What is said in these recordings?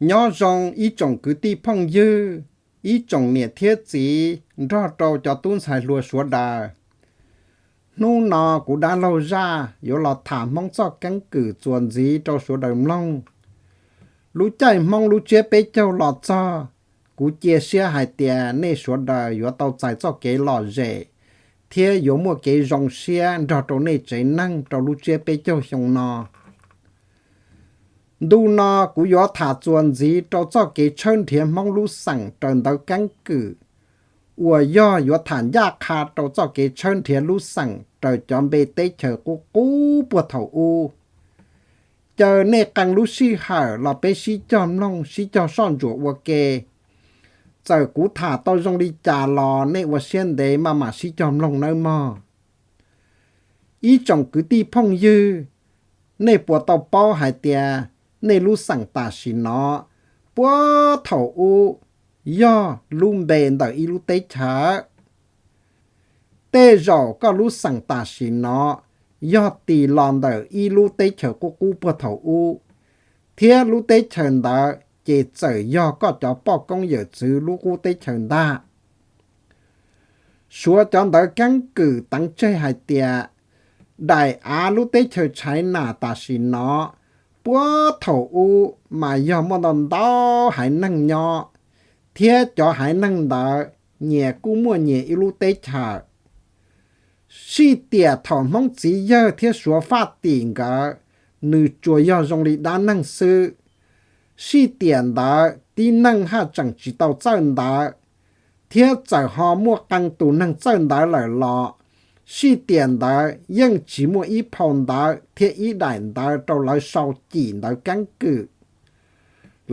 Nyob zoo ib tsoom kwv tij phooj ywg, ib tsoom niam thiab txiv nrog rau cov tub ntxhais hluas sawv daws. Hnub no kuv dab laug zaj yuav los tham Hmoob txoj keeb kwm txuas ntxiv rau sawv daws mloog. Lub caij Hmoob lub tsiab peb caug los txog, kuv cia siab hais tias nej sawv daws yuav tau txais txoj kev lom zem thiab yuav muaj kev zoo siab nrog rau nej tsev neeg rau lub tsiab peb caug xyoo no. Ntu no kuv yuav tham txuas ntxiv rau txoj kev tshawb nrhiav Hmoob lub xeem raws ntawv keeb kwm, uas yog yuav tham ncaj qha rau txoj kev tshawb nrhiav lub xeem raws cov npe teb chaws qub qub puag thaum ub. Caw nej qee lub sij hawm los peb sib cog mloog sib cog soj ntsuam ua ke. Txawm kuv tham tau zoo li cas los nej ua siab ntev maj mam sib cog mloog nawb mog. Ib tsoom kwv tij phooj ywg, nej puas tau paub hais tias nej lub xeem tam sim no puag thaum ub yog lub npe ntawm ib lub teb chaws? Tej zaum koj lub xeem tam sim no yog tis los ntawm ib lub teb chaws qub qub puag thaum ub, thiab lub teb chaws ntawd ces txawm yog koj cov poj koob yawm txwv lub qub teb chaws ntag. Suav cov ntawv keeb kwm teev tseg hais tias daim av lub teb chaws China tam sim no puag thaum ub mas yog muaj ntau ntau haiv neeg nyob, thiab cov haiv neeg ntawd nyias kuj muaj nyias ib lub teb chaws. Sij tiam thaum Hmoob txiv yawg thiab Suav faj tim nkawd, nws tsuas yog zoo li dab neeg xwb. Sij tiam ntawd tib neeg haj tseem tsis tau txawj ntawv, thiab txawm ho muaj qee tus neeg txawj ntawv lawm los, sij tiam ntawd yeej tsis muaj ib phau ntawv thiab ib daim ntawv rau lawv sau cim ntawv keeb kwm.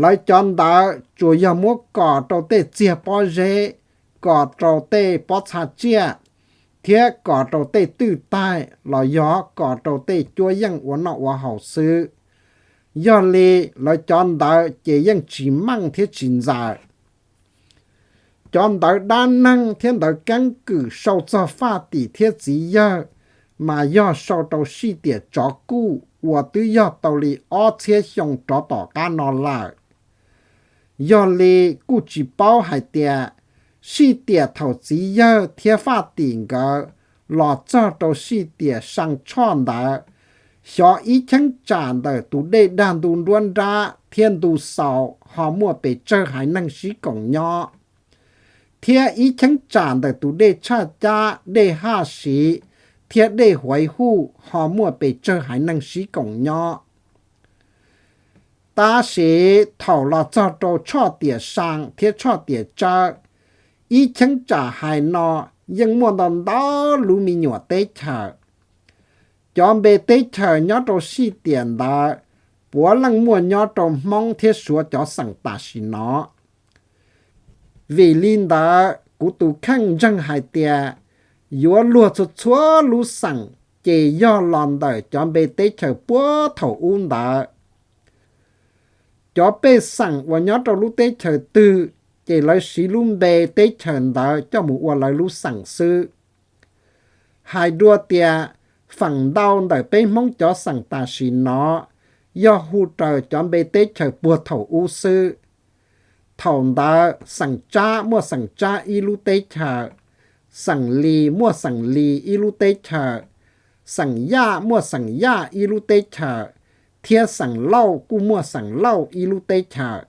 Lawv cov ntawv tsuas yog muab kos rau tej txiag pob zeb, kos rau tej pob txha tsiaj, thiab kos rau tej twj taig los yog kos rau tej cuab yeej ua noj ua haus xwb. Yog li, lawv cov ntawv ces yeej tsis meej thiab tsis ntxaws. Cov ntawv dab neeg thiab ntawv keeb kwm sau txog faj tim thiab txiv yawg mas yog sau rau sij tiam tsov kuj uas twb yog tau li ob txhiab xyoo rov tom qab no lawm. Yog li, kuj tsis paub hais tias sij tiam thaum txiv yawg thiab faj tim nkawd los txog rau sij tiam Saa Tshoj ntawd, xyov ib cheeb tsam ntawm tus dej dag ntu nruab nrab thiab ntu xaus ho muaj pes tsawg haiv neeg sib koom nyob, thiab ib cheeb tsam ntawm tus dej Tshaj Cab, dej Haj Siv thiab dej Huaiv Huj ho muaj pes tsawg haiv neeg sib koom nyob. Tab sis thaum los txog rau tshoj tiam Saa thiab tshoj tiam Tsawb, ib cheeb tsam hais no yeej muaj ntau ntau lub me nyuam teb chaws. Cov npe teb chaws nyob rau sij tiam ntawd puav leej muaj nyob rau Hmoob thiab Suav cov xeem tam sim no. Vim li ntawd, kuv tus kheej ntseeg hais tias yuav luag txhua txhua lub xeem ces yog los ntawm cov npe teb chaws puag thaum ub ntawd. Cov pej xeem uas nyob rau lub teb chaws twg, ces lawv siv lub npe teb chaws ntawd coj mus ua lawv lub xeem xwb. Hais dua tias, feem ntau ntawm peb Hmoob cov xeem tam sim no yog hu raws cov npe teb chaws puag thaum ub xwb. Thaum ntawd xeem Tsab muaj xeem Tsab ib lub teb chaws, xeem Lis muaj xeem Lis ib lub teb chaws, xeem Yaj muaj xeem Yaj ib lub teb chaws, thiab xeem Lauj kuj muaj xeem Lauj ib lub teb chaws.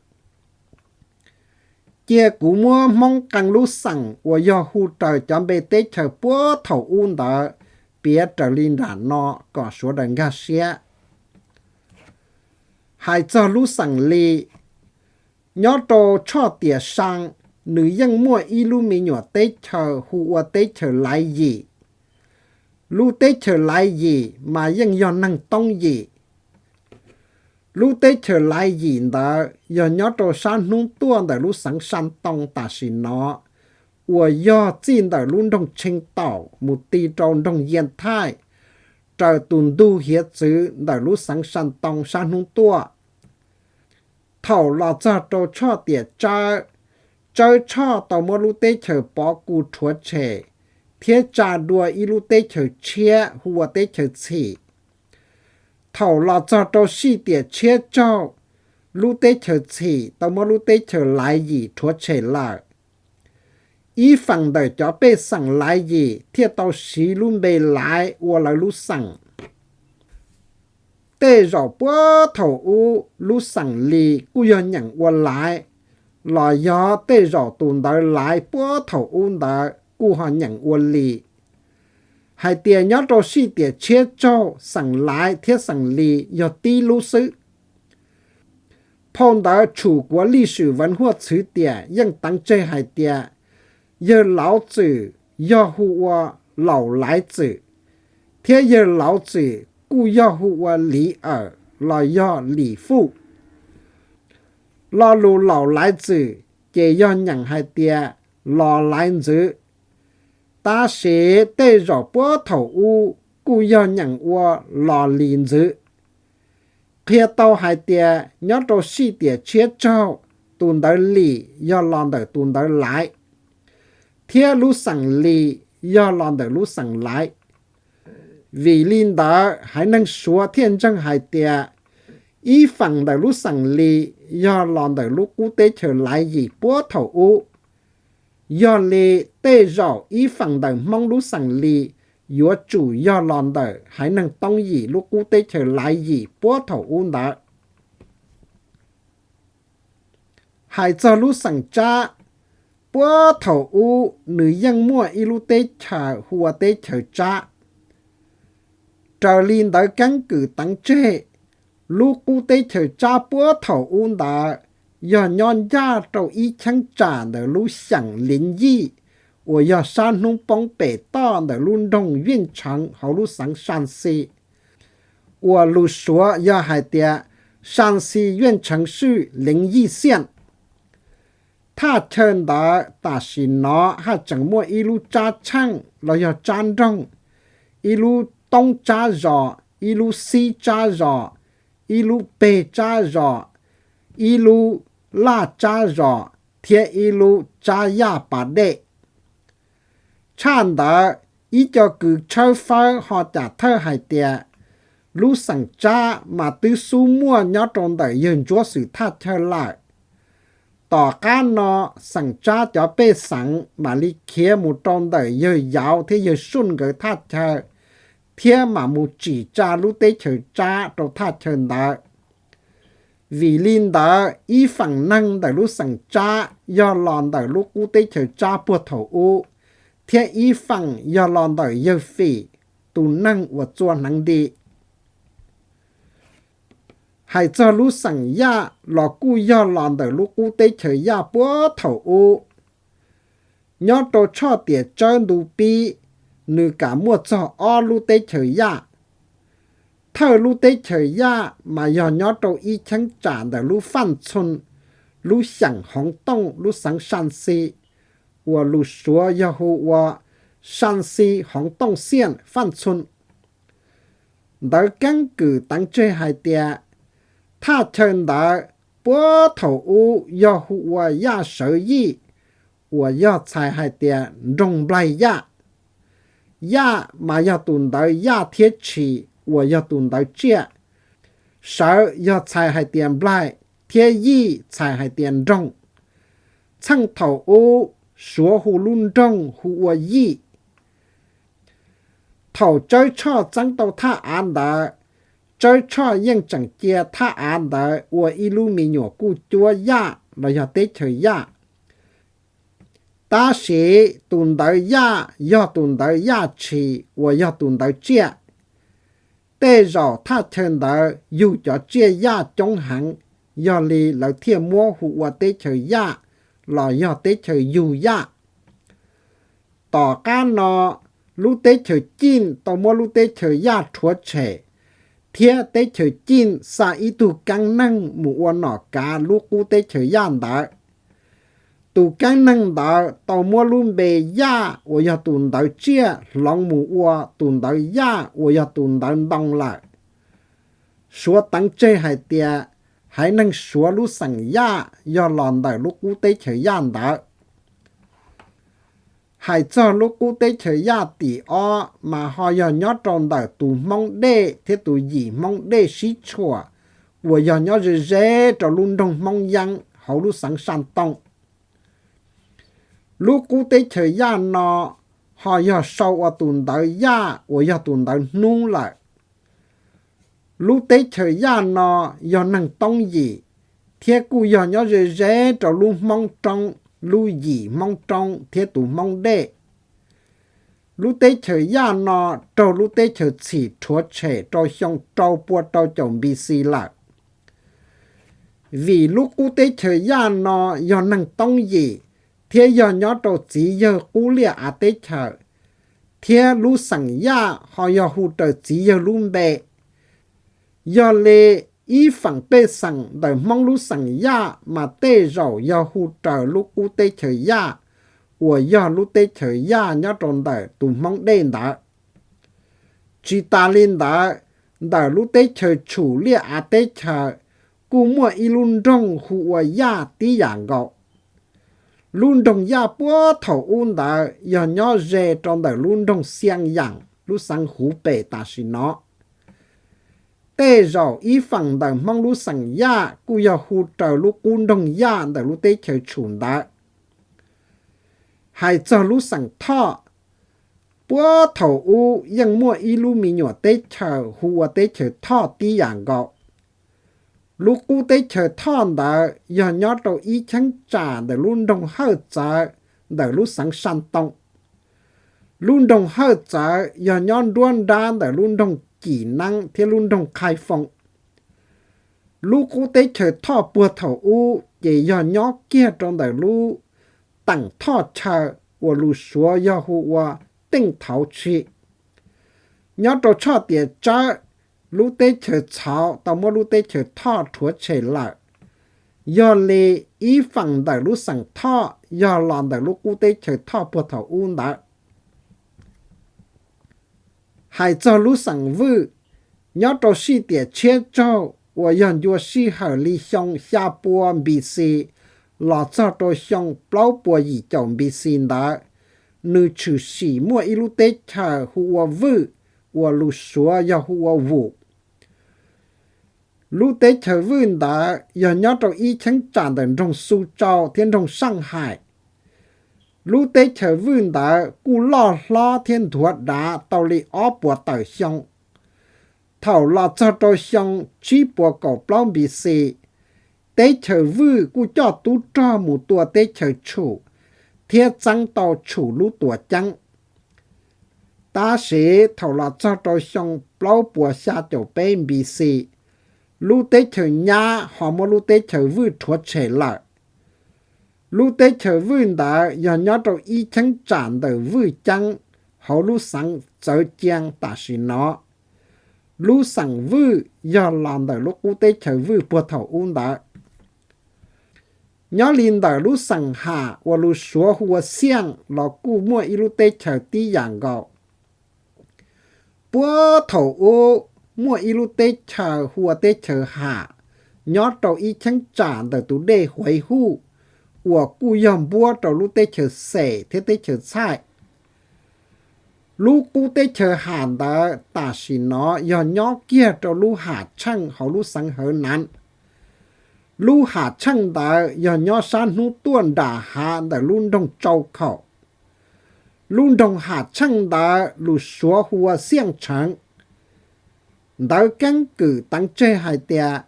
Cia kuv muab Hmoob qee lub xeem uas yog hu raws cov npe teb chaws puag thaum ub ntawd piav raws li nram no kom sawv daws nkag siab. Hais txog lub xeem Lis, nyob rau tshoj tiam Saa, nws yeej muaj ib lub me nyuam teb chaws hu ua teb chaws Laiv Yim. Lub teb chaws Laiv Yim mas yeej yog neeg Toob Yim. Lub teb chaws Laiv Yim ntawd yog nyob rau sab hnub tuaj ntawm lub xeev Saa Too tam sim no, uas yog txij ntawm lub nroog Tsheej Taum mus ti rau nroog Yias Thaij, raws tus ntug hiav txwv ntawm lub xeev Saa Too sab hnub tuaj. Thaum los txog rau tshoj tiam Tsawb, Tsawb Tshoj tau muab lub teb chaws Pov Kus rhuav tshem thiab tsa dua ib lub teb chaws tshiab hu ua teb chaws Txhim. Thaum los txog rau sij tiam tshiab tsaug, lub teb chaws txhim tau muab lub teb chaws Laiv Yim rhuav tshem lawm. Ib feem ntawm cov pej xeem Laiv Yim thiaj tau siv lub npe Laiv ua lawv lub xeem. Tej zaum puag thaum ub lub xeem Lis kuj yog nyeem ua Laiv, los yog tej zaum tus ntawv Laiv puag thaum ub ntawd kuj ho nyeem ua Lis. Hais tias nyob rau sij tiam tshiab tsaug xeem Laiv thiab xeem Lis yog tib lub xwb. Phau ntawv Tshum Kuav Lij Swm Veev Huaj Txwv Tiam yeej teev tseg hais tias yawg Lauv Txwm yog hu ua Laus Laiv Txwm, thiab yawg Lauv Txwm kuj yog hu ua Liv Awm los yog Lis Fuj. Lo lus Laus Laiv Txwm ces yog nyeem hais tias Los Laiv Ntxwv, tab sis tej zaum puag thaum ub kuj yog nyeem ua Los Lis Ntxwv. Qhia tau hais tias nyob rau sij tiam tshiab tsaug, tus ntawv Lis yog los ntawm tus ntawv Laiv, thiab lub xeem Lis yog los ntawm lub xeem Laiv. Vim li ntawd haiv neeg Suav thiaj ntseeg hais tias ib feem ntawm lub xeem Lis yog los ntawm lub qub teb chaws Laiv Yim puag thaum ub. Yog li tej zaum ib feem ntawm Hmoob lub xeem Lis yuav tsum yog los ntawm haiv neeg Toob Yim lub qub teb chaws Laiv Yim puag thaum ub ntawd. Hais txog lub xeem Tsab, puag thaum ub nws yeej muaj ib lub teb chaws hu ua teb chaws Tsab. Raws li ntawv keeb kwm teev tseg, lub qub teb chaws Tsab puag thaum ub ntawd yog nyob ncaj rau ib cheeb tsam ntawm lub xyeem Leev Yij uas yog sab hnub poob pem toj ntawm lub nroog Yeej Tsheev hauv lub xeev San Xi, uas lus Suav yog hais tias San Xi Yeej Tsheev Swj Leev Yij Xiaj. Thaj chaw ntawd tam sim no haj tseem muaj ib lub tsab tsheej los yog tsab nroog, ib lub toob tsab zos, ib lub xib tsab zos, ib lub peg tsab zos, ib lub laj tsab zos, thiab ib lub tsab yaj pas dej. Tshaj ntawd, ib co kws tshawb fawb ho cam thawj hais tias lub xeem Tsab mas twb xub muaj nyob rau ntawm yawg Ntsuab Xwm thaj chaw lawm. Tom qab no, xeem Tsab cov pej xeem mam li khiav mus rau ntawm yawg Yauv thiab yawg Suj nkawd thaj chaw, thiab mam mus tsim tsa lub teb chaws Tsab rau thaj chaw ntawd. Vim li ntawd, ib feem neeg ntawm lub xeem Tsab yog los ntawm lub qub teb chaws Tsab puag thaum ub, thiab ib feem yog los ntawm yawg Fim, tus neeg uas txua hneev nti. Hais txog lub xeem Yaj los kuj yog los ntawm lub qub teb chaws Yaj puag thaum ub. Nyob rau tshoj tiam tsawb ntu pib, nws kam muaj txog ob lub teb chaws Yaj. Thawj lub teb chaws Yaj mas yog nyob rau ib cheeb tsam ntawm lub Faj Txhoo, lub xyeem Hoov Tooj, lub xeev San Xi, uas lus Suav yog hu ua San Xi Hoov Tooj Xiaj Faj Txhoo. Ntawv keeb kwm teev tseg hais tias thaj chaw ntawd puag thaum ub yog hu ua Yaj Sawv Yij, uas yog txhais hais tias nroog Nplaig Yaj. Yaj mas yog tus ntawv yaj thiab tshis uas yog tus ntawv tsiaj. Sawv yog txhais hais tias nplaig, thiab yij txhais hais tias nroog. Txheej thaum ub, Suav hu lub nroog hu ua Yij. Thaum Tsawb Tshoj txeeb tau thaj av ntawd, Tsawb Tshoj yeej tseem cia thaj av ntawd ua ib lub me nyuam kuj cuab yaj los yog teb chaws Yaj. Tab sis tus ntawv yaj yog tus ntawv yaj tshis uas yog tus ntawv tsiaj. Tej zaum thaj chaw ntawd yug cov tsiaj yaj coob heev, yog li lawv thiaj muab hu ua teb chaws Yaj los yog teb chaws yug yaj. Tom qab no, lub teb chaws Cij tau muab lub teb chaws Yaj rhuav tshem, thiab teb chaws Cij xa ib tug keeb neeg mus ua nom kav lub qub teb chaws Yaj ntawd. Tus keeb neeg ntawd tau muab lub npe Yaj uas yog tus ntawv tsiaj hloov mus ua tus ntawv Yaj uas yog tus ntawv ntoo lawm. Suav teev tseg hais tias haiv neeg Suav lub xeem Yaj yog los ntawm lub qub teb chaws Yaj ntawd. Hais txog lub qub teb chaws Yaj tim ob mas ho yog nyob rau ntawm tus Hmoob Dej thiab tus Yim Hmoob Dej sib tshuam, uas yog nyob ze ze rau lub nroog Hmoob Yeeb hauv lub xeev Saj Tooj. Lub qub teb chaws Yaj no ho yog sau ua tus ntawv Yaj uas yog tus ntawv hnub lawm. Lub teb chaws Yaj no yog neeg Toob Yim, thiab kuj yog nyob ze ze rau lub Hmoob Roob, lub Yim Hmoob Roob thiab tus Hmoob Dej. Lub teb chaws Yaj no raug lub teb chaws Txhim rhuav tshem rau xyoo rau pua rau caum B C lawm. Vim lub qub teb chaws Yaj no yog neeg Toob Yim, thiab yog nyob rau txiv yawg qub liaj av teb chaws, thiab lub xeem Yaj ho yog hu raws txiv yawg lub npe. Yog li ib feem pej xeem ntawm Hmoob lub xeem Yaj mas tej zaum yog hu raws lub qub teb chaws Yaj, uas yog lub teb chaws Yaj nyob rau ntawm tus Hmoob Dej ntawd. Tsis tas li ntawd, ntawm lub teb chaws Tshum liaj av teb chaws kuj muaj ib lub nroog hu ua Yaj tib yam nkaus. Lub nroog Yaj puag thaum ub ntawd yog nyob ze rau ntawm lub nroog Xiaj Yam lub xeev Huv Pes tam sim no. Tej zaum ib feem ntawm Hmoob lub xeem Yaj kuj yog hu raws lub qub nroog Yaj ntawm lub teb chaws Tshum ntawd. Hais txog lub xeem Thoj, puag thaum ub yeej muaj ib lub me nyuam teb chaws hu ua teb chaws Thoj tib yam nkaus. Lub qub teb chaws Thoj ntawd yog nyob rau ib cheeb tsam ntawm lub nroog Hawj Txawv ntawm lub xeev Saj Toom. Lub nroog Hawj Txawv yog nyob nruab nrab ntawm lub nroog Cim Neeb thiab lub nroog Qhai Foo. Lub qub teb chaws Thoj puag thaum ub ces yog nyob kiag rau ntawm lub teem Thoj chaw uas lus Suav yog hu ua Teej Thauv Tshim. Nyob rau tshoj tiam tsawb, lub teb chaws Txhauv tau muab lub teb chaws Thoj rhuav tshem lawm. Yog li ib feem ntawm lub xeem Thoj yog los ntawm lub qub teb chaws Thoj puag thaum ub ntawd. Hais txog lub xeem Vwj, nyob rau sij tiam tshiab tsaug uas yog ncua sij hawm li xyoo xya pua B C los txog rau xyoo plaub pua yim caum B C ntawd, nws tshwm sim muaj ib lub teb chaws hu ua Vwj, uas lus Suav yog hu ua Vum. Lub teb chaws Vwj ntawd yog nyob rau ib cheeb tsam ntawm nroog Xu Tsau thiab nroog Saj Hais. Lub teb chaws Vwj ntawd kuj loj hlob thiab nthuav dav tau li ob puas tawm xyoo. Thaum los txog rau xyoo tsib puas kaum plaub B C, teb chaws Vwj kuj coj tub rog mus tua teb chaws Tshum thiab txeeb tau Tshum lub tuam ceeb. Tab sis thaum los txog rau xyoo plaub puas xya caum peb B C, lub teb chaws Nyab ho muab lub teb chaws Vwj rhuav tshem lawm. Lub teb chaws Vwj ntawd yog nyob rau ib cheeb tsam ntawm Vwj Ceeb hauv lub xeev Txawv Cia tam sim no. Lub xeem Vwj yog los ntawm lub qub teb chaws Vwj puag thaum ub ntawd. Nyob li ntawm lub xeem Ham uas lus Suav hu ua Xiaj los kuj muaj ib lub teb chaws tib yam nkaus. Puag thaum ub muaj ib lub teb chaws hu ua teb chaws Ham, nyob rau ib cheeb tsam ntawm tus dej Huav Huj uas kuj yog npuab rau lub teb chaws Xem thiab teb chaws Txhaij. Lub qub teb chaws Ham ntawd tam sim no yog nyob kiag rau lub Ham Tsheej hauv lub xeev Hawv Nav. Lub Ham Tsheej ntawd yog nyob sab hnub tuaj nram hav ntawm lub nroog Tsau Khaum. Lub nroog Ham Tsheej ntawd lus Suav hu ua Xiaj Tsheev. Ntawv keeb kwm teev tseg hais tias,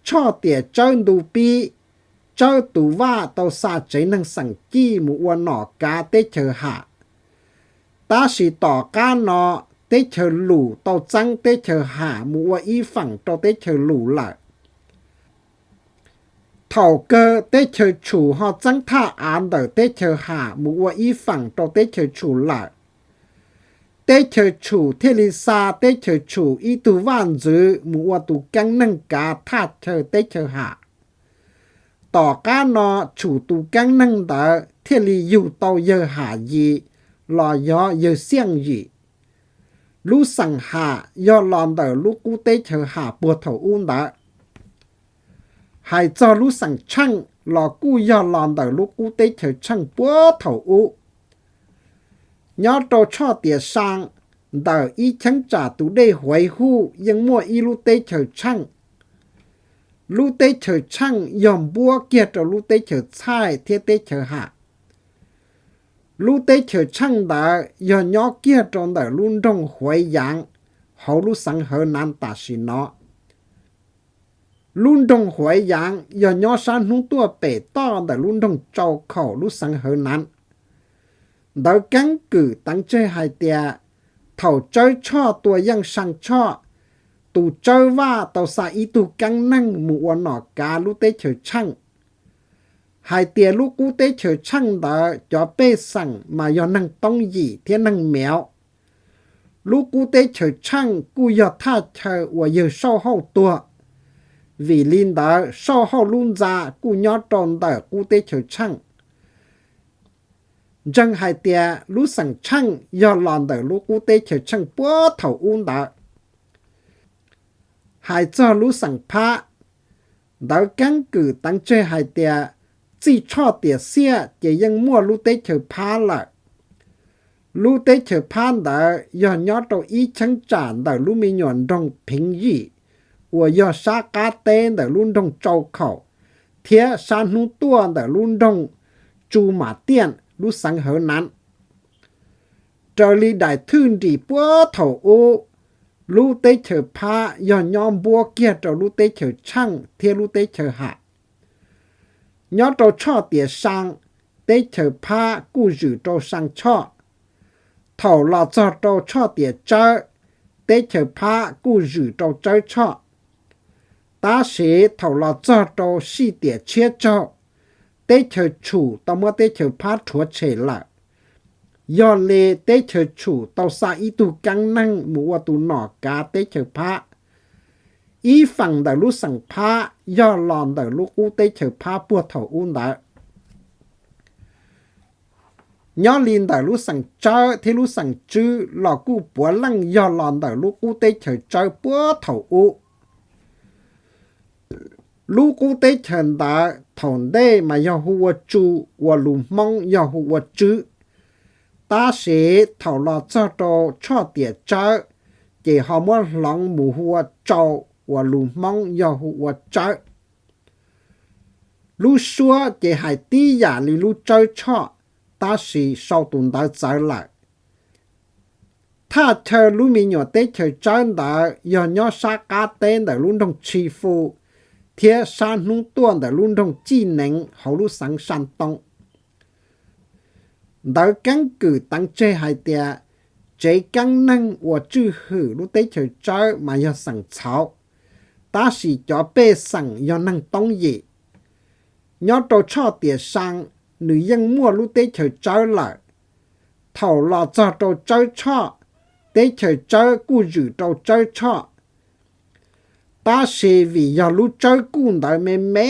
tshoj tiam tsawb ntu pib, Tsawb tus vaj tau xa tsev neeg xeem Cij mus ua nom kav teb chaws Ham. Tab sis tom qab no teb chaws Lus tau txeeb teb chaws Ham mus ua ib feem rau teb chaws Lus lawm. Thaum kawg teb chaws Tshum ho txeeb thaj av ntawm teb chaws Ham mus ua ib feem rau teb chaws Tshum lawm. Teb chaws Tshum thiaj li xa teb chaws Tshum ib tug vaj ntxwv mus ua tus keeb neeg kav thaj chaw teb chaws Ham. Tom qab no Tshum tus keeb neeg ntawd thiaj li yug tau yawg Ham Yim los yog yawg Xiaj Yim. Lub xeem Ham yog los ntawm lub qub teb chaws Ham puag thaum ub ntawd. Hais txog lub xeem Tsheej los kuj yog los ntawm lub qub teb chaws Tsheej puag thaum ub. Nyob rau tshoj tiam sa ntawm ib cheeb tsam tus dej Huav Huj yeej muaj ib lub teb chaws Tsheej. Lub teb chaws tsheej yog npuab kiag rau lub teb chaws txhaij thiab teb chaws ham. Lub teb chaws tsheej ntawd yog nyob kiag rau ntawm lub nroog Huav Yaav hauv lub xeev Hawv Naav tam sim no. Lub nroog Huav Yaav yog nyob sab hnub tuaj pem toj ntawm lub nroog Tsau Khaum lub xeev Hawv Naav. Ntawv keeb kwm teev tseg hais tias thaum Tsawb Tshoj tua Yeej Saa Tshoj, tus Tsawb Vaj tau xa ib tug keeb neeg mus ua nom kav lub teb chaws tsheej, hais tias lub qub teb chaws tsheej ntawd cov pej xeem mas yog neeg Toob Yim thiab neeg Mev. Lub qub teb chaws tsheej kuj yog thaj chaw uas yawg Sauj Hauj tuag, vim li ntawd Sauj Hauj lub ntxa kuj nyob rau ntawm qub teb chaws tsheej. Ntseeg hais tias lub xeem tsheej yog los ntawm lub qub teb chaws tsheej puag thaum ub ntawd. Hais txog lub xeem Phab, ntawv keeb kwm teev tseg hais tias txij Tshoj Tiam Xiaj ces yeej muaj lub teb chaws Phab lawm. Lub teb chaws Phab ntawd yog nyob rau ib cheeb tsam ntawm lub me nyuam nroog Pheev Yim uas yog sab qab teb ntawm lub nroog Tsau Khaum thiab sab hnub tuaj ntawm lub nroog Tsu Mam Tiaj lub xeev Hawv Naav. Raws li daim thwj nrim puag thaum ub, lub teb chaws Phab yog nyob npuab kiag rau lub teb chaws tsheej thiab lub teb chaws ham. Nyob rau Tshoj Tiam Saa, teb chaws Phab kuj zwm rau Saa Tshoj. Thaum los txog rau Tshoj Tiam Tsawb, teb chaws Phab kuj zwm rau Tsawb Tshoj. Tab sis thaum los txog rau Sij Tiam Tshiab Tsaug, teb chaws Tshum tau muab teb chaws Phab rhuav tshem lawm. Yog li teb chaws Tshum tau xa ib tug keeb neeg mus ua tus nom kav teb chaws Phab. Ib feem ntawm lub xeem Phab yog los ntawm lub qub teb chaws Phab puag thaum ub ntawd. Nyob li ntawm lub xeem Tsawb thiab lub xeem Tswb los kuj puav leej yog los ntawm lub qub teb chaws Tsawb puag thaum ub. Lub qub teb chaws ntawd thaum ntej mas yog hu ua Tsu, uas lus Hmoob yog hu ua Tswb. Tab sis thaum los txog rau Tshoj Tiam Tsawb, ces ho muab hloov mus hu ua Tsau, uas lus Hmoob yog hu ua Tsawb. Lub suab ces hais tib yam li lub Tsawb Tshoj, tab sis sau tus ntawv txawv lawm. Thaj chaw lub me nyuam teb chaws Tsawb ntawd yog nyob sab qab teb ntawm lub nroog Tshis Fu thiab sab hnub tuaj ntawm lub nroog Cij Neev hauv lub xeev Sab Toob. Ntawv keeb kwm teev tseg hais tias tsev keeb neeg uas tswj hwm lub teb chaws Tsawb mas yog xeem Txhauv, tab sis cov pej xeem yog neeg Toob Yim. Nyob rau Tshoj Tiam Saa, nws yeej muaj lub teb chaws Tsawb lawm. Thaum los txog rau Tsawb Tshoj, teb chaws Tsawb kuj zwm rau Tsawb Tshoj. Tab sis vim yog lub Tsawb Kuj ntawd me me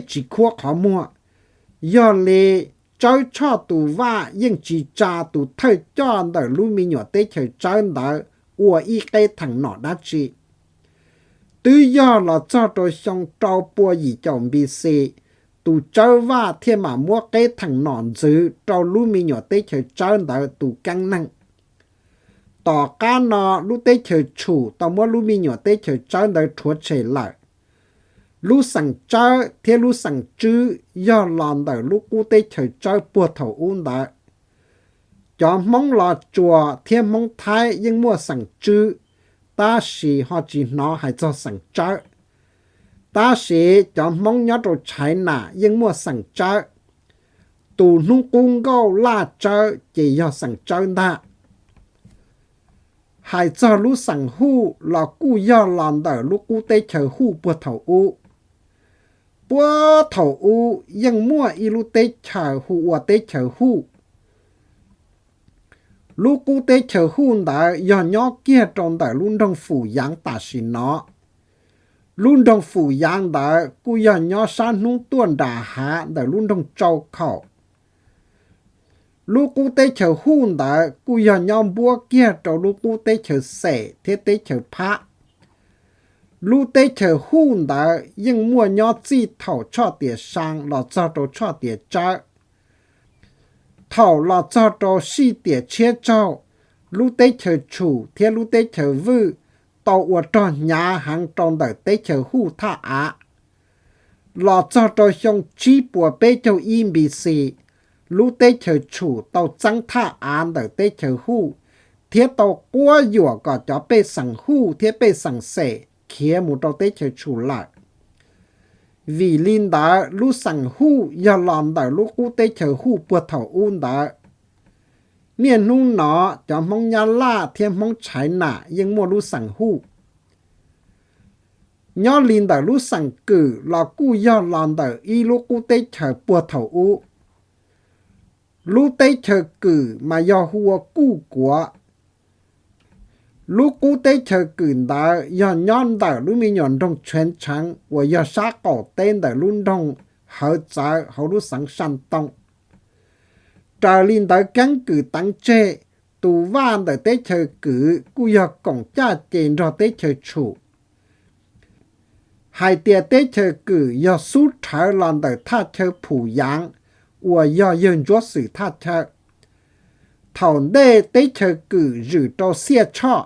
tsis khuab qhov muag, yog li Tsawb Tshoj tus vaj yeej tsis tsa tus thawj coj ntawm lub me nyuam teb chaws Tsawb ntawd ua ib qeb theem nom dab tsi. Twb yog los txog rau xyoo rau pua yim caum B C, tus Tsawb Vaj thiaj mam muab qeb theem nom ntxwv rau lub me nyuam teb chaws Tsawb ntawd tus keeb neeg. Tom qab no lub teb chaws Tshum tau muab lub me nyuam teb chaws Tsawb ntawd rhuav tshem lawm. Lub xeem Tsawb thiab lub xeem Tswb yog los ntawm lub qub teb chaws Tsawb puag thaum ub ntawd. Cov Hmoob Los Tsuas thiab Hmoob Thaib yeej muaj xeem Tswb, tab sis ho tsis hnov hais txog xeem Tsawb. Tab sis cov Hmoob nyob rau Tshaiv Nam yeej muaj xeem Tsawb. Tus hnub qub nkauj Laj Tsawb ces yog xeem Tsawb ntag. Hais txog lub xeem Huj los kuj yog los ntawm lub qub teb chaws Huj puag thaum ub. Puag thaum ub yeej muaj ib lub teb chaws hu ua teb chaws Huj. Lub qub teb chaws Huj ntawd yog nyob kiag rau ntawm lub nroog Fum Yaav tam sim no. Lub nroog Fum Yaav ntawd kuj yog nyob sab hnub tuaj nram hav ntawm lub nroog Tsau Khaum. Lub qub teb chaws Huj ntawd kuj yog nyob npuab kiag rau lub qub teb chaws Xem thiab teb chaws Phab. Lub teb chaws Huj ntawd yeej muaj nyob txij thaum Tshoj Tiam Saa los txog rau Tshoj Tiam Tsawb. Thaum los txog rau Sij Tiam Tshiab Tsaug, lub teb chaws Tshum thiab lub teb chaws Vwj tau ua rog hnyav heev rau ntawm teb chaws Huj thaj av. Los txog rau xyoo tsib puas peb caug ib B C, lub teb chaws Tshum tau txeeb thaj av ntawm teb chaws Huj thiab tau quab yuam kom cov pej xeem Huj thiab pej xeem Xem khiav mus rau teb chaws Tshum lawm. Vim li ntawd lub xeem Huj yog los ntawm lub qub teb chaws Huj puag thaum ub ntawd. Niaj hnub no cov Hmoob Nyab Laj thiab Hmoob China yeej muaj lub xeem Huj. Nyob li ntawm lub xeem Kwm los kuj yog los ntawm ib lub qub teb chaws puag thaum ub. Lub teb chaws Kwm mas yog hu ua Kuj Kuav. Lub qub teb chaws Kwm ntawd yog nyob ntawm lub me nyuam nroog Tsheev Tsheev uas yog sab qaum teb ntawm lub nroog Hawv Txawv hauv lub xeev Saj Toom. Raws li ntawv keeb kwm teev tseg, tus vaj ntawm teb chaws Kwm kuj yog koom caj ces nrog teb chaws Tshum hais tias teb chaws Kwm yog xub rhawv los ntawm thaj chaw Phum Yaav uas yog yawg Ntsuab Xwm thaj chaw. Thaum ntej teb chaws Kwm zwm rau Xiaj Tshoj.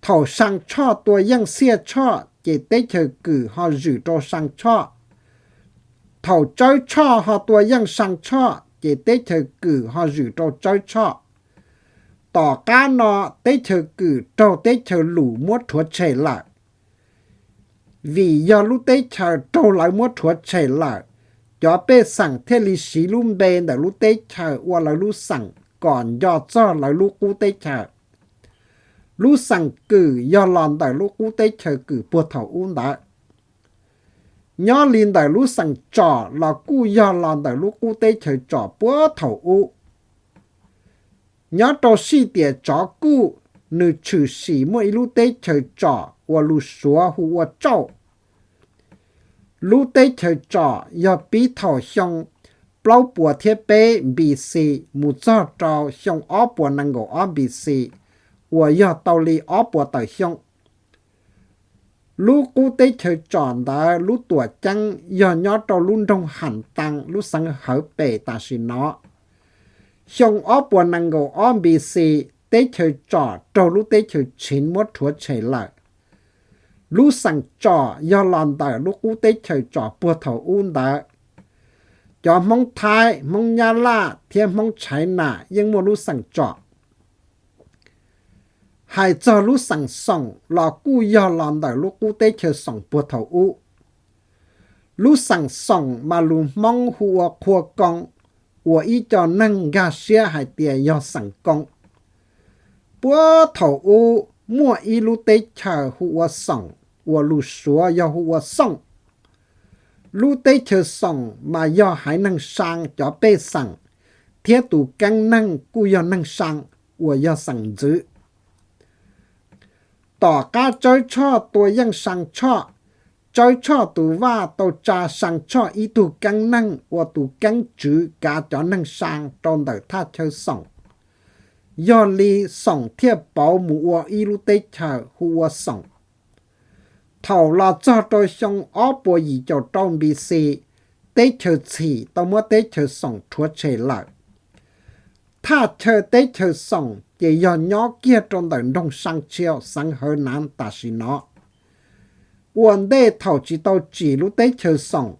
Thaum Saa Tshoj tua yeej Xiaj Tshoj ces teb chaws Kwm ho zwm rau Saa Tshoj. Thaum Tsawb Tshoj ho tua yeej Saa Tshoj ces teb chaws Kwm ho zwm rau Tsawb Tshoj. Tom qab no teb chaws Kwm raug teb chaws Lus muab rhuav tshem lawm. Vim yog lub teb chaws raug lawv muab rhuav tshem lawm, cov pej xeem thiaj li siv lub npe ntawm lub teb chaws ua lawv lub xeem kom nco txog lawv lub qub teb chaws. Lub xeem Kwm yog los ntawm lub qub teb chaws Kwm puag thaum ub ntawd. Nyob li ntawm lub xeem Tsom los kuj yog los ntawm lub qub teb chaws Tsom puag thaum ub. Nyob rau sij tiam tsov kuj, nws tshwm sim muaj ib lub teb chaws Tsom uas lus Suav hu ua Tsauj. Lub teb chaws Tsom yog pib thaum xyoo plaub puas thiab peb B C mus txog rau xyoo ob puas nees nkaum ob B C, uas yog tau li ob puas tawm xyoo. Lub qub teb chaws Tsom ntawd lub tuam ceeb yog nyob rau lub nroog Ham Taa lub xeev Hawv Pes tam sim no. Xyoo ob puas nees nkaum ob B C, teb chaws Tsom raug lub teb chaws Tshiv muab rhuav tshem lawm. Lub xeem Tsom yog los ntawm lub qub teb chaws Tsom puag thaum ub ntawd. Cov Hmoob Thaib, Hmoob Nyab Laj thiab Hmoob China yeej muaj lub xeem Tsom. Hais txog lub xeem Xoom los kuj yog los ntawm lub qub teb chaws Xoom puag thaum ub. Lub xeem Xoom mas lus Hmoob hu ua Qhua Koo, uas ib co neeg nkag siab hais tias yog xeem Koo. Puag thaum ub muaj ib lub teb chaws hu ua Xoom, uas lus Suav yog hu ua Xooj. Lub teb chaws Xoom mas yog haiv neeg Saa cov pej xeem, thiab tus keeb neeg kuj yog neeg Saa uas yog xeem ntxwv. Tom qab Tsawb Tshoj tua yeej Saa Tshoj, Tsawb Tshoj tus vaj tau tsa Saa Tshoj ib tug keeb neeg ua tus keeb tswv kav cov neeg Saa rau ntawm thaj chaw Xoom. Yog li Xoom thiaj pauv mus ua ib lub teb chaws hu ua Xoom. Thaum los txog rau xyoo ob puas yim caum rau B C, teb chaws Txhim tau muab teb chaws Xoom rhuav tshem lawm. Thaj chaw teb chaws Xoom ces yog nyob kiag rau ntawm nroog Saa Tshiau xeev Hawv Naav tam sim no. Ua ntej thaum tsis tau tsim lub teb chaws Xoom,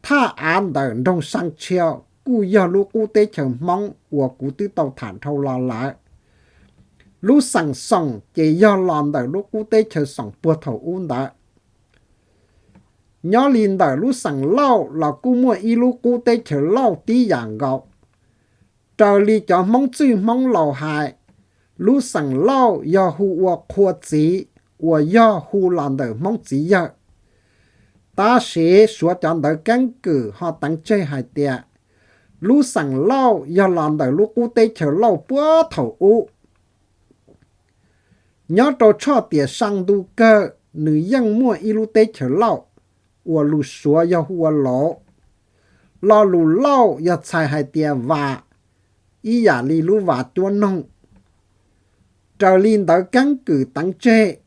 thaj av ntawm nroog Saa Tshiau kuj yog lub qub teb chaws Hmoob uas kuv twb tau tham dhau los lawm. Lub xeem Xoom ces yog los ntawm lub qub teb chaws Xoom puag thaum ub ntawd. Nyob li ntawm lub xeem Lauj los kuj muaj ib lub qub teb chaws Lauj tib yam nkaus. Raws li cov Hmoob txwj Hmoob laus hais, lub xeem Lauj yog hu ua Qhua Txiv, uas yog hu los ntawm Hmoob txiv yawg. Tab sis Suav cov ntawv keeb kwm ho teev tseg hais tias, lub xeem Lauj yog los ntawm lub qub teb chaws Lauj puag thaum ub. Nyob rau tshoj tiam Saa ntu kawg nws yeej muaj ib lub teb chaws Lauj, uas lus Suav yog hu ua Lauv. Lo lus Lauj yog txhais hais tias vas, ib yam li lub vas cuab noog. Raws li ntawv keeb kwm teev tseg,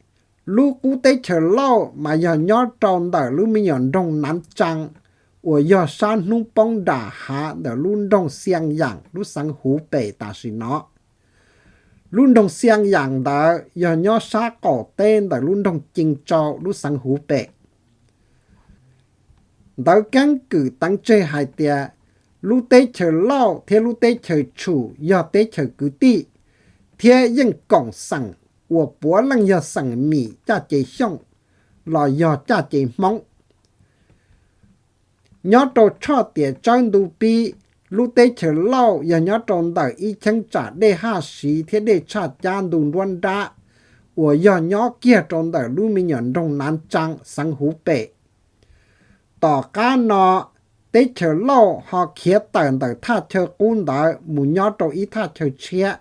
lub qub teb chaws Lauj mas yog nyob rau ntawm lub me nyuam nroog Nav Tsee, uas yog sab hnub poob nram hav ntawm lub nroog Xiaas Yaam lub xeev Huv Pes tam sim no. Lub nroog Xiaas Yaam ntawd yog nyob sab qaum teb ntawm lub nroog Cee Tsau lub xeev Huv Pes. Ntawv keeb kwm teev tseg hais tias lub teb chaws Lauj thiab lub teb chaws Tshum yog teb chaws kwv tij, thiab yeej koom xeem uas puav leej yog xeem Mim caj ces Xyooj los yog caj ces Hmoob. Nyob rau Tshoj Tiam Tsawb ntu pib, lub teb chaws Lauj yog nyob rau ntawm ib cheeb tsam dej Haj Siv thiab dej Tshaj Cab ntu nruab nrab, uas yog nyob kiag rau ntawm lub me nyuam nroog Nav Tsaa xeev Huv Pem. Tom qab no, teb chaws Lauj ho khiav tawm ntawm thaj chaw qub ntawd mus nyob rau ib thaj chaw tshiab,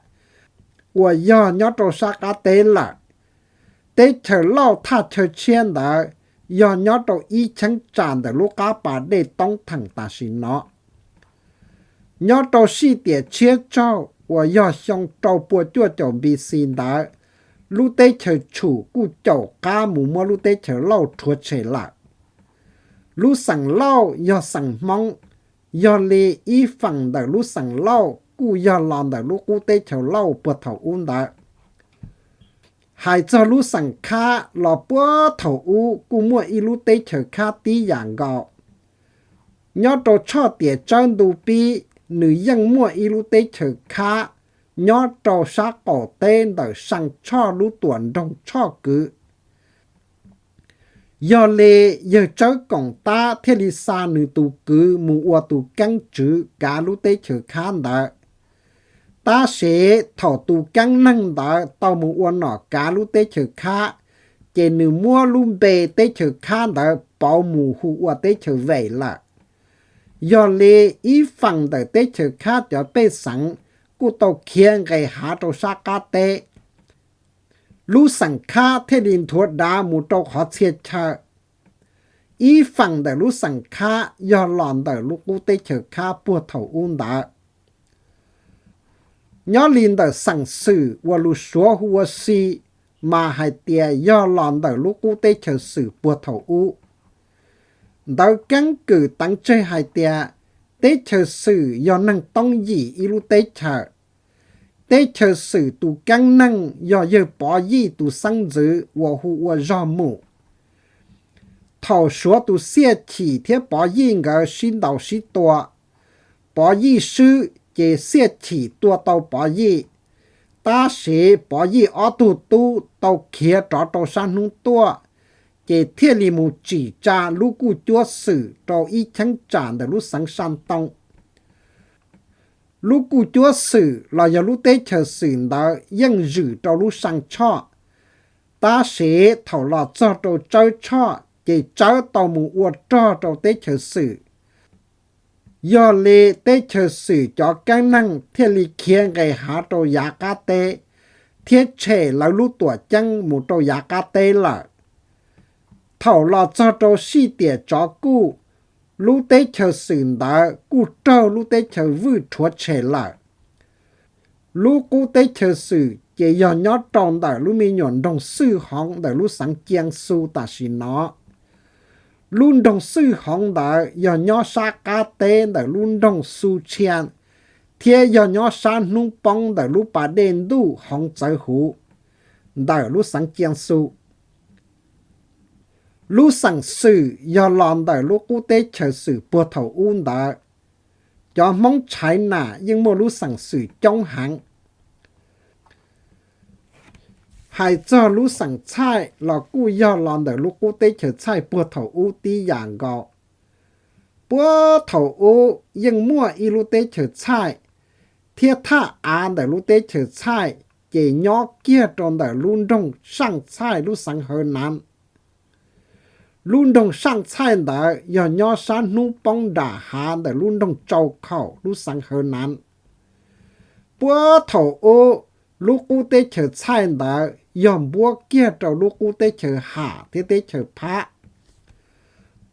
uas yog nyob rau sab qab teb lawm. Teb chaws Lauj thaj chaw tshiab ntawd yog nyob rau ib cheeb tsam ntawm lub qab pas dej Toob Theem tam sim no. Nyob rau sij tiam tshiab tsaug uas yog xyoo rau pua cuaj caum B C ntawd, lub teb chaws Tshum kuj caum qab mus muab lub teb chaws Lauj rhuav tshem lawm. Lub xeem Lauj yog xeem Hmoob, yog li ib feem ntawm lub xeem Lauj kuj yog los ntawm lub qub teb chaws Lauj puag thaum ub ntawd. Hais txog lub xeem Khab los puag thaum ub kuj muaj ib lub teb chaws Khab tib yam nkaus. Nyob rau Tshoj Tiam Tsawb ntu pib, nws yeej muaj ib lub teb chaws Khab nyob rau sab qaum teb ntawm Saa Tshoj lub tuam nroog Tshoj Kwv. Yog li, yawg Tsawb Koom Tab thiaj li xa nws tus kwv mus ua tus keeb tswv kav lub teb chaws Khab ntawd. Tab sis thaum tus keeb neeg ntawd tau mus ua nom kav lub teb chaws Khab, ces nws muab lub npe teb chaws Khab ntawd pauv mus hu ua teb chaws Vem lawm. Yog li, ib feem ntawm teb chaws Khab cov pej xeem kuj tau khiav nqes hav rau sab qab teb. Lub xeem Khab thiaj li nthuav dav mus rau qhov txhia chaw. Ib feem ntawm lub xeem Khab yog los ntawm lub qub teb chaws Khab puag thaum ub ntawd. Nyob li ntawm xeem Xwm uas lus Suav hu ua Xi, mas hais tias yog los ntawm lub qub teb chaws Xwm puag thaum ub. Ntawv keeb kwm teev tseg hais tias teb chaws Xwm yog neeg Toob Yim ib lub teb chaws. Teb chaws Xwm tus keeb neeg yog yawg Pov Yij tus xeeb ntxwv uas hu ua Zog Mus. Thaum Suav tus Xiaj Chim thiab Pov Yij nkawd sib ntaus sib tua, Pov Yij swb ces Xiaj Chim tua tau Pov Yij, tab sis Pov Yij ob tug tub tau khiav rov rau sab hnub tuaj, ces thiaj li mus tsim tsa lub kuj cuab Xwm rau ib cheeb tsam ntawm lub xeev Saj Ntoo. Lub kuj cuab Xwm los yog lub teb chaws Xwm ntawd yeej zwm rau lub Saa Tshoj, tab sis thaum los txog rau Tsawb Tshoj ces Tsawb tau mus ua rog rau teb chaws Xwm. Yog li teb chaws Xwm cov keeb neeg thiaj li khiav nqes hav rau yav qab teb, thiab tshem lawv lub tuam ceeb mus rau yav qab teb lawm. Thaum los txog rau sij tiam tsov kuj, lub teb chaws Xwm ntawd kuj raug lub teb chaws Vwj rhuav tshem lawm. Lub qub teb chaws Xwm ces yog nyob rau ntawm lub me nyuam nroog Xwj Hoov ntawm lub xeev Cias Xu tam sim no. Lub nroog Xwj Hoov ntawd yog nyob sab qab teb ntawm lub nroog Xu Tshias, thiab yog nyob sab hnub poob ntawm lub pas dej ntuj Hoov Txawv Huv ntawm lub xeev Cias Xu. Lub xeem Xwm yog los ntawm lub qub teb chaws Xwm puag thaum ub ntawd. Cov Hmoob Tshaiv Nam yeej muaj lub xeem Xwm coob heev. Hais txog lub xeem Txhaij los kuj yog los ntawm lub qub teb chaws Txhaij puag thaum ub tib yam nkaus. Puag thaum ub yeej muaj ib lub teb chaws Txhaij, thiab thaj av ntawm lub teb chaws Txhaij ces nyob kiag rau ntawm lub nroog Saaj Txhaij lub xeev Hawv Nav. Lub nroog Saaj Txhaij ntawd yog nyob sab hnub poob nram hav ntawm lub nroog Tsau Khaum lub xeev Hawv Nav. Puag thaum ub, lub qub teb chaws Txhaij ntawd yog npuab kiag rau lub qub teb chaws Ham thiab teb chaws Phab.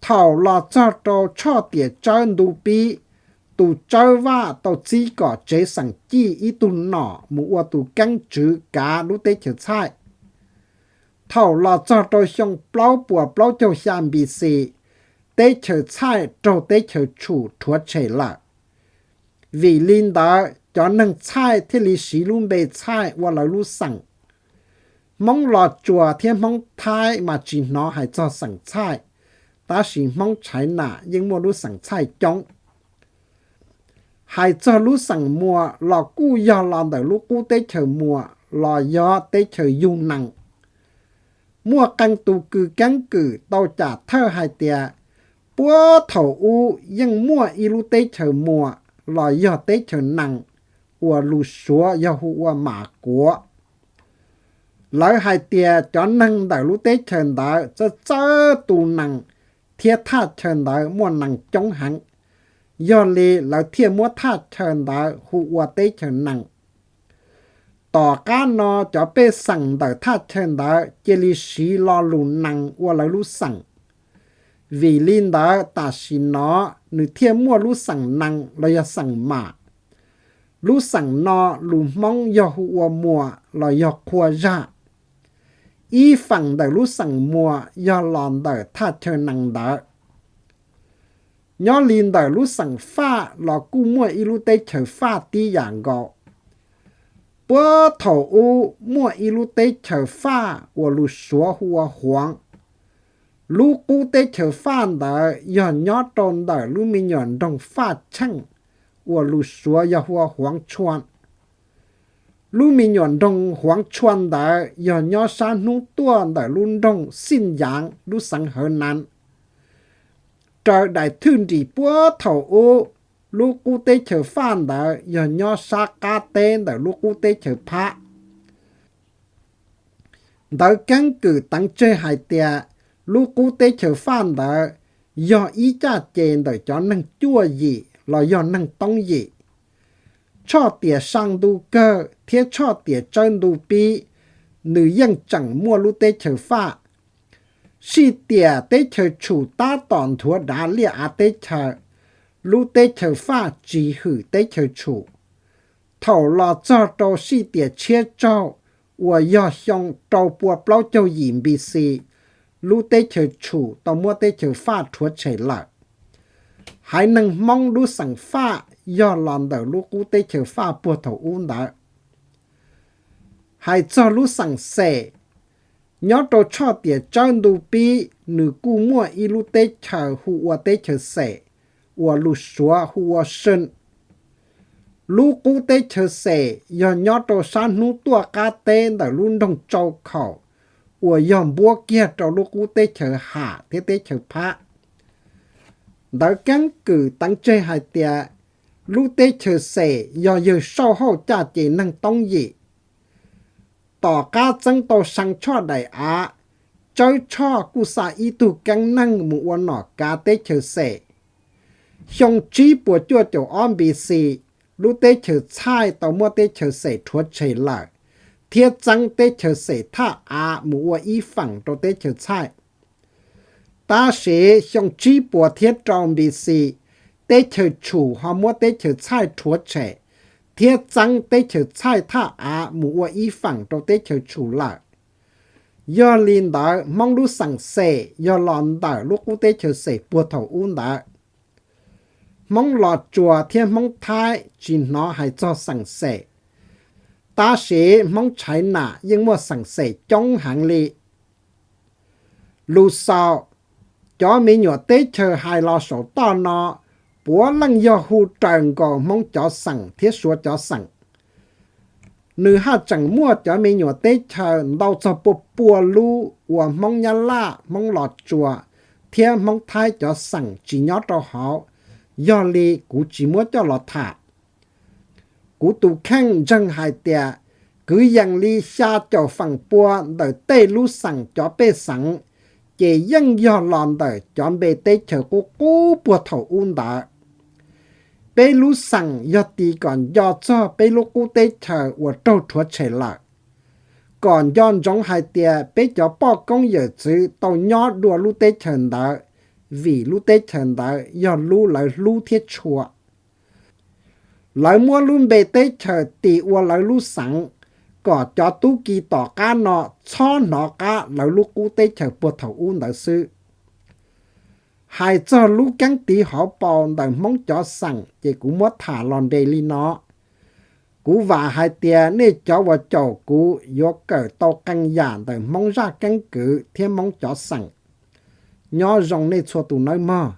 Thaum los txog rau Tshoj Tiam Tsawb ntu pib, tus Tsawb Vaj tau txib kom tsev xeem Cij ib tug nom mus ua tus keeb tswv kav lub teb chaws Txhaij. Thaum los txog rau xyoo plaub puas plaub caug xya B C, teb chaws Txhaij raug teb chaws Tshum rhuav tshem lawm. Vim li ntawd, cov neeg Txhaij thiaj li siv lub npe Txhaij ua lawv lub xeem. Hmoob Los Tsuas thiab Hmoob Thaib mas tsis hnov hais txog xeem Txhaij, tab sis Hmoob China yeej muaj lub xeem Txhaij coob. Hais txog lub xeem Muas los kuj yog los ntawm lub qub teb chaws Muas los yog teb chaws Yus Nees. Muaj qee tus kws keeb kwm tau cam thawj hais tias puag thaum ub yeej muaj ib lub teb chaws Muas los yog teb chaws Nees uas lus Suav yog hu ua Mas Kuav. Lawv hais tias cov neeg ntawm lub teb chaws ntawd txawj txawj tu nees thiab thaj chaw ntawd muaj nees coob heev, yog li lawv thiaj muab thaj chaw ntawd hu ua teb chaws Nees. Tom qab no cov pej xeem ntawm thaj chaw ntawd cia li siv lo lus Nees ua lawv lub xeem. Vim li ntawd tam sim no nws thiaj muaj lub xeem Nees los yog xeem Mas. Lub xeem no lus Hmoob yog hu ua Muas los yog Qhua Zaj. Ib feem ntawm lub xeem Muas yog los ntawm thaj chaw Nees ntawd. Nyob li ntawm lub xeem Faj los kuj muaj ib lub teb chaws Faj tib yam nkaus. Puag thaum ub muaj ib lub teb chaws Faj uas lus Suav hu ua Huav. Lub qub teb chaws Faj ntawd yog nyob rau ntawm lub me nyuam nroog Faj Tsheej uas lus Suav yog hu ua Huav Tshuaj. Lub me nyuam nroog Huav Tshuaj ntawd yog nyob sab hnub tuaj ntawm lub nroog Xij Yaav lub xeev Hawv Naj. Raws daim thwj nrim puag thaum ub, lub qub teb chaws Faj ntawd yog nyob sab qab teb ntawm lub qub teb chaws Phab. Ntawv keeb kwm teev tseg hais tias lub qub teb chaws Faj ntawd yog ib caj ces ntawm cov neeg cuaj yim los yog neeg toob yim. Tshoj tiam sa ntu kawg thiab tshoj tiam tsawb ntu pib, nws yeej tseem muaj lub teb chaws Faj. Sij tiam teb chaws Tshum tab tom nthuav dav liaj av teb chaws, lub teb chaws Faj tsis hwm teb chaws Tshum. Thaum los txog rau sij tiam tshiab tsaug uas yog xyoo rau pua plaub caug yim B C, lub teb chaws Tshum tau muab teb chaws Faj rhuav tshem lawm. Haiv neeg Hmoob lub xeem Faj yog los ntawm lub qub teb chaws Faj puag thaum ub ntawd. Hais txog lub xeem Xem, nyob rau tshoj tiam tsawb ntu pib nws kuj muaj ib lub teb chaws hu ua teb chaws Xem, uas lus Suav hu ua Sij. Lub qub teb chaws Xem yog nyob rau sab hnub tuaj qab teb ntawm lub nroog Tsau Khaum, uas yog npuab kiag rau lub qub teb chaws Ham thiab teb chaws Phab. Ntawv keeb kwm teev tseg hais tias lub teb chaws Xem yog yawg Sauj Hauj caj ces neeg toob yim. Tom qab txeeb tau sa tshoj daim av, tsawb tshoj kuj xa ib tug keeb neeg mus ua nom kav teb chaws Xem. Xyoo tsib puas cuaj caum ob B C, lub teb chaws Txhaij tau muab teb chaws Xem rhuav tshem lawm, thiab txeeb teb chaws Xem thaj av mus ua ib feem rau teb chaws Txhaij. Tab sis xyoo tsib puas thiab rau B C, teb chaws Tshum ho muab teb chaws Txhaij rhuav tshem, thiab txeeb teb chaws Txhaij thaj av mus ua ib feem rau teb chaws Tshum lawm. Yog li ntawd Hmoob lub xeem Xem yog los ntawm lub qub teb chaws Xem puag thaum ub ntawd. Hmoob Los Tsuas thiab Hmoob Thaib tsis hnov hais txog xeem Xem, tab sis Hmoob China yeej muaj xeem Xem coob heev li. Lus xaus, cov me nyuam teb chaws hais los saum toj no, puav leej yog hu raws nkaus Hmoob cov xeem thiab Suav cov xeem. Nws haj tseem muaj cov me nyuam teb chaws ntau txog pua pua lub uas Hmoob Nyab Laj, Hmoob Los Tsuas, thiab Hmoob Thaib cov xeem tsis nyob rau hauv, yog li kuv tsis muab coj los tham. Kuv tus kheej ntseeg hais tias kwv yees li xya caum feem pua ntawm tej lub xeem cov pej xeem, ces yeej yog los ntawm cov npe teb chaws qub qub puag thaum ub ntawd. Peb lub xeem yog tis kom nco txog peb lub qub teb chaws uas raug rhuav tshem lawm, kom nco ntsoov hais tias peb cov poj koob yawm txwv tau nyob dua lub teb chaws ntawd, vim lub teb chaws ntawd yog lub lawv hlub thiab tshua. Lawv muab lub npe teb chaws tis ua lawv lub xeev, kom cov tub ki tom qab no txhob hnov qab lawv lub qub teb chaws puag thaum ub ntawd xwb. Hais txog lub keeb tiv hauv paus ntawm Hmoob cov xeem ces kuv muab tham los nres li no. Kuv vam hais tias nej cov uas caum kuv yuav kawm tau qee yam ntawm Hmoob zaj keeb kwm thiab Hmoob cov xeem. Nyob zoo nej txhua tus nawb mog.